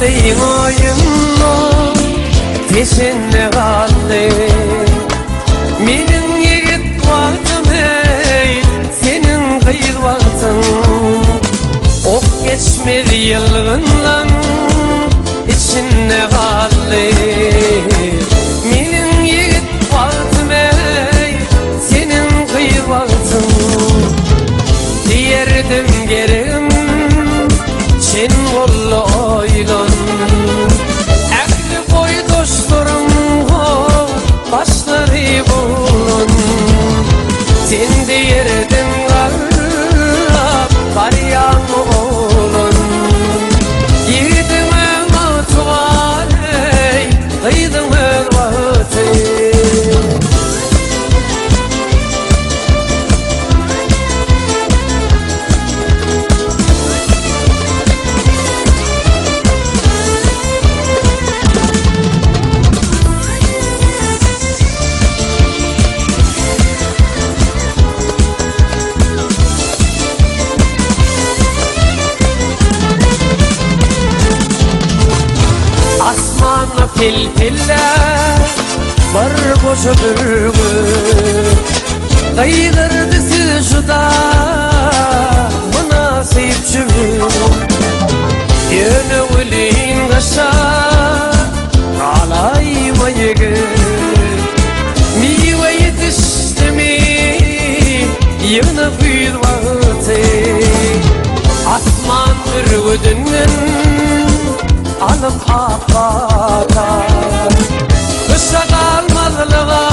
Akylyň oýunda Teşende galdy. Meniň ýigit wagtym eý, seniň gyz wagtyň. Ok geçmez ýylgynlaň içinde galdy. Meniň ýigit wagtym eý, seniň gyz wagtyň. Diýerdim geregim, çen boldy oýlan. Ähli boýdaşlaryň ho, başlary bolan. Sen diýerdiň garrap barýaň oglan. Ýigidiň öz wagty bar eý, gyzyň öz wagty. Asmanda pel-peller bir goşa bürgüt Gygyrdy siz juda mynasyp jübüt Ýöne welin gyşa galaýma ýigit Miwe ýetişdimi ýygna güýz wagty Asman bürgüdinden alyp ak pata Gyşa galmazlyga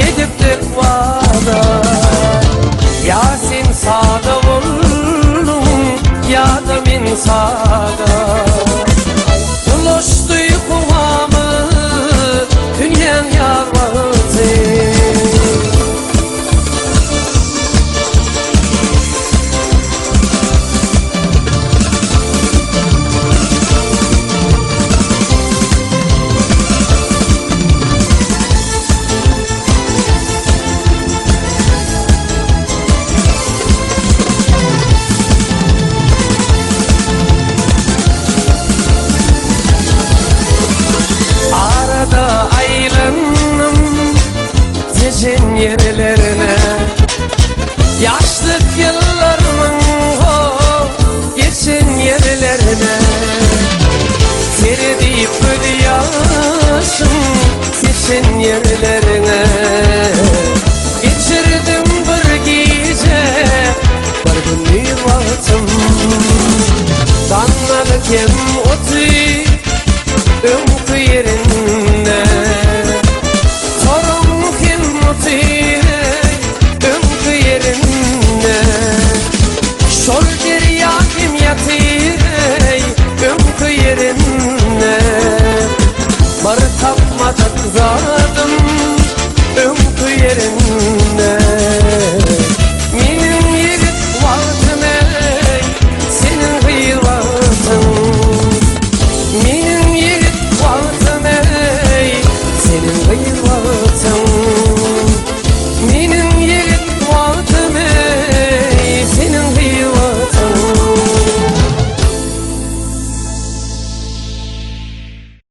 edipdik wada Ýa sen sada bolduň ýa-da men sada Bulaşdy howamyz dünýäň ýaz wagty. Arada aýlandym Tejen ýerlerine Ýaşlyk ýyllarymyň ho geçen ýerlerine Seredip göz ýaşym seçen ýerlerine Geçirdim bir gije bir gündiz wagtym Daňňaly kem oty öňki ýerinde.